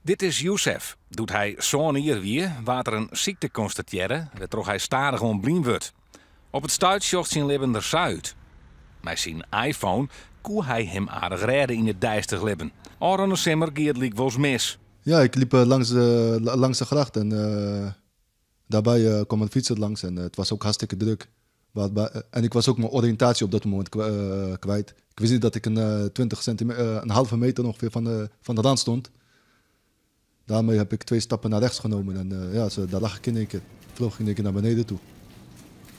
Dit is Youssef. Doe't hy sân jier wie, waard der in sykte konstatearre wêrtroch hy stadichoan blyn wurdt. Op it stuit sjocht syn libben der sa út. Mei syn iPhone koe hy him aardich rêde yn it deistich libben. Ôfrûne simmer gie it lykwols mis. Ja, ik liep langs de gracht en daarbij kwam een fietser langs en het was ook hartstikke druk. En ik was ook mijn oriëntatie op dat moment kwijt. Ik wist niet dat ik een 20 centimeter, een halve meter ongeveer van de rand stond. Daarmee heb ik twee stappen naar rechts genomen en ja, daar lag ik in één keer. Vloog ik in één keer naar beneden toe.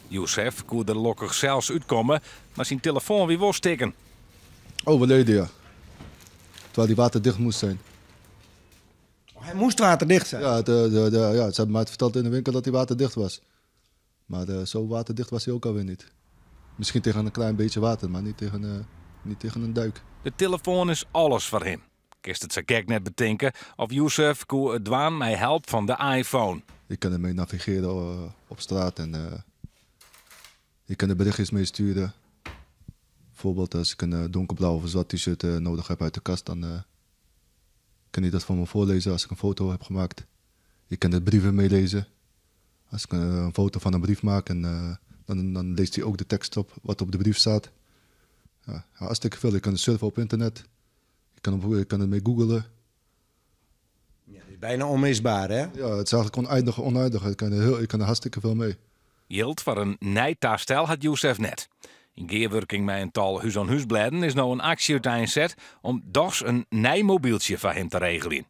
Youssef koe der lokkich sels útkomme, mar syn telefoan wie wol stikken. Overleden, ja. Terwijl die waterdicht moest zijn. Hy moast waterdicht zijn? Ja, ja, ze hebben mij verteld in de winkel dat hij waterdicht was. Maar zo waterdicht was hij ook alweer niet. Misschien tegen een klein beetje water, maar niet tegen een duik. De telefoan is alles foar him. Kinst it sa gek net betinke of Youssef koe it dwaan mei help fan de iPhone. Je kan ermee navigeren op straat en je kan er berichtjes mee sturen. Bijvoorbeeld als ik een donkerblauw of een zwart t-shirt nodig heb uit de kast, dan kan hij dat voor me voorlezen als ik een foto heb gemaakt. Je kan er brieven meelezen. Als ik een foto van een brief maak, en, dan leest hij ook de tekst op wat op de brief staat. Ja, hartstikke veel. Je kan surfen op internet. Je kan ermee googlen. Ja, het is bijna onmisbaar, hè? Ja, het is eigenlijk oneindig, oneindig. Ik kan er hartstikke veel mee. Jild foar in nij tastel hat Youssef net. Yn gearwurking mei in tal hús-oan-húsblêden is no in aksje úteinset om dochs in nij mobyltsje foar him te regeljen.